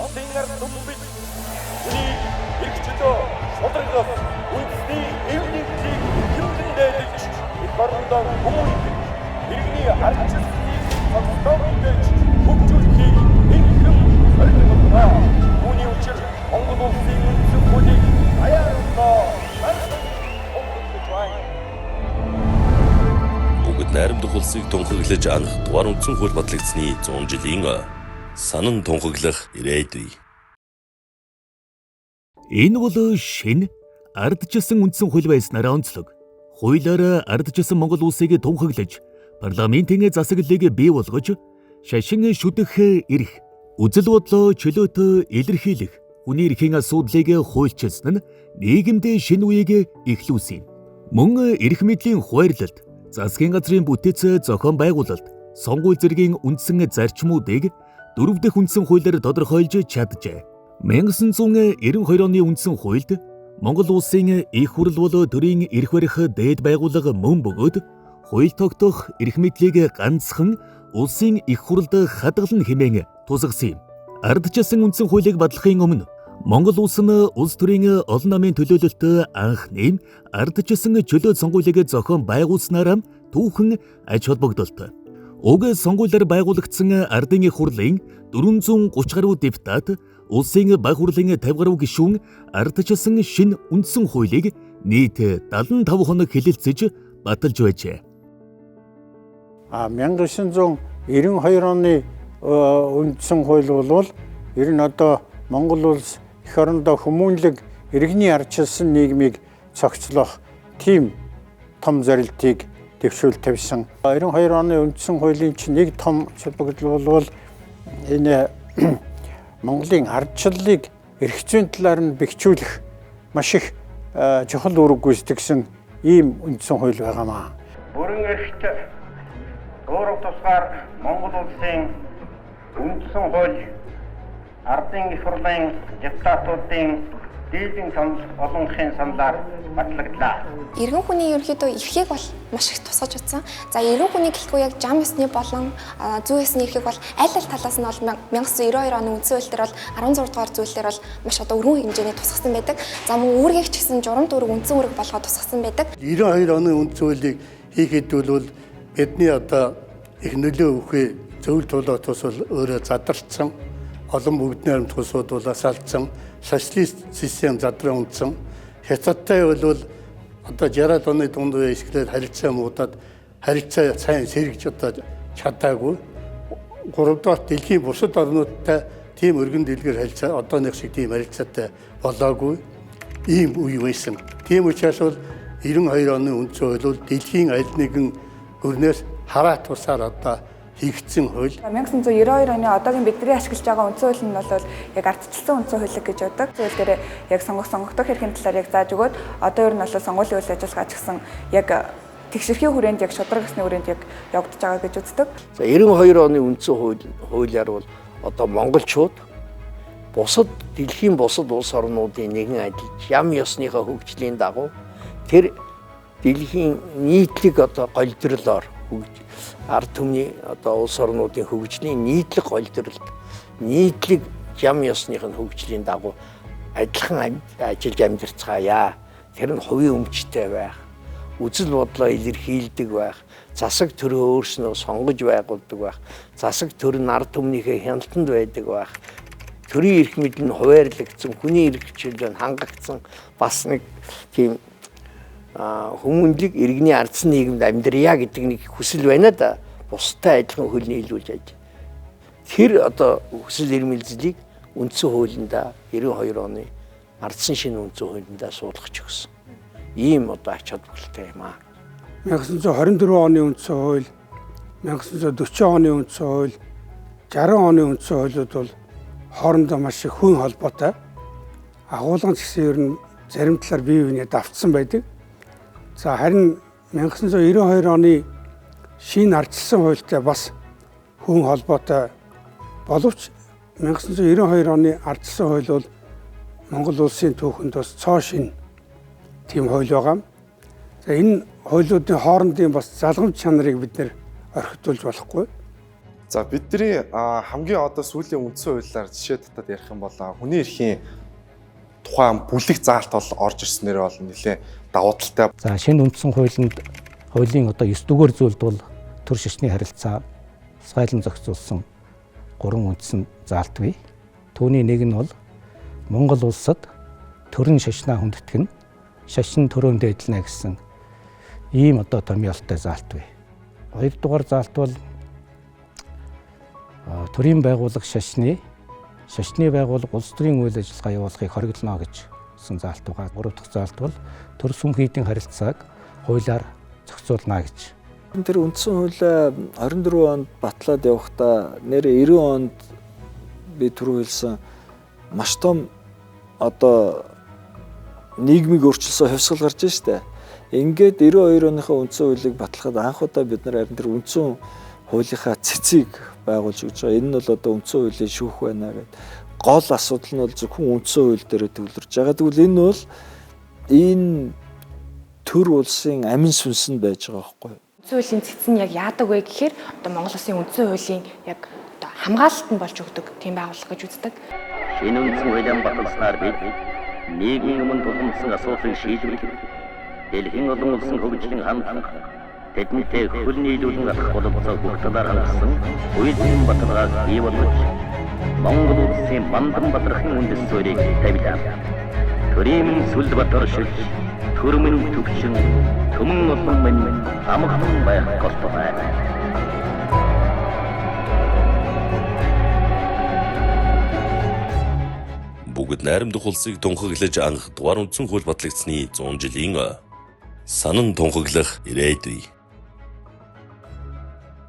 хотын ард түмэн бид үнийг эрх чөлөө, шударгаас үндэсний эв нэгдлийг хэмжин дээдэж, эх орондоо хүмүүнлэг иргэний ардчилсныг цогцлон бүтээж хөгжүүлэхийг энхэм зорилготой. Үүний учир Монгол улсын үндсэн хуулийг даяар одоо тунхаглаж байна. Бүгд найрамдах улсыг тунхаглаж анх дугаар үндсэн хууль батлагдсаны 100 жилийн санан тунхаглах ирээдүй. Энэ бол шинэ ардчилсан үндсэн хууль байснараа онцлог. Хуулиар ардчилсан Монгол улсыг тунхаглаж, парламентын засаглалыг бий болгож, шашин шүтэх эрх, үзэл бодлоо чөлөөтэй илэрхийлэх, хүний эрхийн асуудлыг хуульчилсан нь нийгэмд шинэ үеийг эхлүүлсэн юм. Мөн эрх мэдлийн хуваарлалт, засгийн газрын бүтэц зохион байгуулалт, сонгуул зэргийн үндсэн зарчмуудыг дөрөв дэх үндсэн хуулиар тодорхойлж чаджээ. 1992 оны үндсэн хуульд Монгол улсын их хурл бол төрийн эрх барих дээд байгууллага мөн бөгөөд хууль тогтоох эрх мэдлийг ганцхан улсын их хурлд хадгална хэмээн тусгасан юм. Ардчилсан үндсэн хуулийг батлахын өмнө Монгол улс нь улс төрийн олон намын төлөөлөлтөд анх нэм ардчилсан чөлөө сонгуулийг зохион байгуулснаар түүхэн ач холбогдолтой. Уг сонгуулиар байгуулагдсан ардын их хурлын 430 гаруй депутат, улсын баг хурлын 50 гаруй гишүүн ардчилсан шинэ үндсэн хуулийг нийт 75 хоног хэлэлцэж баталж байжээ. 1992 оны үндсэн хууль бол ер нь одоо Монгол улс эх орондоо хүмүүнлэг иргэний ардчилсан нийгмийг цогцлох тийм том зорилтыг дэвшүүл тавьсан. 92 оны үндсэн хуулийн чинь нэг том холбогдол бол энэ Монголын ардчлалыг эрх зүйн талаар нь бэхжүүлэх маш их чухал үүрэг гүйцэтгсэн ийм үндсэн хууль байгаамаа. Бүрэн эрхт уурга тусгаар Монгол улсын үндсэн хууль ардын их хурлын депутатуудын дийлэн санал олонхын саналаар батлагдлаа. Иргэн хүний ерөнхийдөө эрхийг бол маш их тусгаж утсан. За, иргэн хүний гэлтгүй яг жам ёсны болон зүй ёсны эрхийг бол аль аль талаас нь бол 1992 оны үндсэн хууль дээр бол 16 дугаар зүйлээр бол маш одоо өргөн хэмжээний тусгасан байдаг. За, мөн үүргийг ч гэсэн журам дүүрэг, үндсэн үүрэг болгоод тусгасан байдаг. 92 оны үндсэн хуулийг хийхэд бол бидний одоо их нөлөө өгөхий зөв тулаа тус бол өөрөө задарсан, олон бүгд найрамдах улсууд бол асаалцсан, социалист систем задран унтсан. Хятадтай бол одоо 60-аад оны дунд үе эхлээд харилцаа муудаад, харилцаа сайн сэргэж одоо чадаагүй. Гурав дахь дэлхийн бусад орнуудтай тийм өргөн дэлгэр харилцаа, одооных шиг тийм харилцаатай болоогүй ийм үе байсан. Тийм учраас бол 92 оны үндсэн хууль бол дэлхийн аль нэгэн гүрнээс хараа тусаар одоо хийгдсэн хууль. 1992 оны одоогийн бидний ашиглаж байгаа үндсэн хууль нь бол яг ардчилсан үндсэн хууль гэж боддог. Хууль дээр яг сонгогдох эрхийн талаар яг зааж өгөөд, одоо ер нь бол сонгуулийн үйл ажиллагаа ч гэсэн яг тэгшэрхийн хүрээнд, яг шударга ёсны хүрээнд яг явагдаж байгаа гэж үздэг. За, 92 оны үндсэн хуулиар бол одоо монголчууд бусад дэлхийн бусад улс орнуудын нэгэн адил жам ёсныхоо хөгжлийн дагуу тэр дэлхийн нийтлэг одоо голдролоор, ард түмний одоо улс орнуудын хөгжлийн нийтлэг голдролд, нийтлэг жам ёсных нь хөгжлийн дагуу адилхан ажиллаж амьдарцгаая. Тэр нь хувийн өмчтэй байх, үзэл бодлоо илэрхийлдэг байх, засаг төрөө өөрснөө сонгож байгуулдаг байх, засаг төр нь ард түмнийхээ хяналтанд байдаг байх, төрийн эрх мэдэл нь хуваарлагдсан, хүний эрх чөлөө нь хангагдсан, бас нэг тийм хүмүүнлэг иргэний ардсан нийгэмд амьдрья гэдэг нэг хүсэл байна да. Бусдад адилхан хөл нийлүүлж аж. Тэр одоо хүсэл эрмэлзлийг үндсэн хуулиндаа, 92 оны ардсан шинэ үндсэн хуулиндаа суулгаж өгсөн. Ийм одоо ач холбогдолтой юм аа. 1924 оны үндсэн хууль, 1940 оны үндсэн хууль, 60 оны үндсэн хуулиуд бол хоорондоо маш их хүн холбоотой. Агуулган ч гэсэн ер нь зарим талаар бие биенээ давтсан байдаг. За, харин 1992 оны шинэ ардчилсан хуультай бас хүн холбоотой боловч 1992 оны ардчилсан хууль бол Монгол улсын түүхэнд бас цоо шинэ тийм хууль байгаа. За, энэ хуулиудын хоорондын бас залгамж чанарыг бид нэр орхитуулж болохгүй. За, бидний хамгийн одоо сүүлийн үндсэн хуулиар жишээ татаад ярих юм бол хүний эрхийн тухайн бүлэг заалт бол орж ирснээр бол нэлээд давуу талтай. За, шинэ үндсэн хуулинд хуулийн одоо 9 дугаар зүйлд бол төр шашны харилцаа тусгайлан зохицуулсан 3 үндсэн заалт бий. Түүний нэг нь бол Монгол улсад төрөн шашнаа хүндэтгэн, шашин төрөөнд дээдлэнэ гэсэн ийм одоо томьёолтой заалт бий. Хоёрдугаар заалт бол төрийн байгууллага шашны байгууллага улс төрийн үйл ажиллагаа явуулахыг хориглоно гэсэн заалт байгаа. Гурав дахь заалт бол төр сүм хийдийн харилцааг хуулиар зохицуулна гэж. Тэр үндсэн хуулиа 24 онд батлаад явахдаа нэр 90 онд би түрүү хэлсэн маш том одоо нийгмийг өөрчилсөн хувьсгал гарч штэ. Ингээд 92 оныхоо үндсэн хуулийг батлахад анх удаа бид нар харин тэр үндсэн хуулийнхаа цэцгийг байгуулж өгч байгаа. Энэ нь бол одоо үндсэн хуулийн шүүх байна гэдэг. Гол асуудал нь бол зөвхөн үндсэн хууль дээр төвлөрч байгаа. Тэгвэл энэ бол энэ төр улсын амин сүнс нь байж байгаа байхгүй юу? Үндсэн хуулийн цэц нь яг яадаг вэ гэхээр одоо Монгол улсын үндсэн хуулийн яг одоо хамгаалалт нь болж өгдөг тийм байгууллага гэж үздэг. Шинэ үндсэн хуулийн баталснаар бид нийгмийн өмнө тулгамдсан асуудлыг шийдвэрлэх, дэлхийн олон улсын хөгжлийн хандлага, тэдэнтэй хөл нийлүүлэн алхах бололцоог бүх талаар хангасан хуулийн баталгааг бий болгож Монгол улсын мандан бадрахын үндэс суурийг тавилаа. Төрийн Сүлбатар шилж, төрмөн төвшин, төмөн олон минь амгалан байх болтугай. Бүгд найрамдах улсыг тунхаглаж анх дугаар үндсэн хууль батлагдсаны 100 жилийн санан тунхаглах ирээдүй.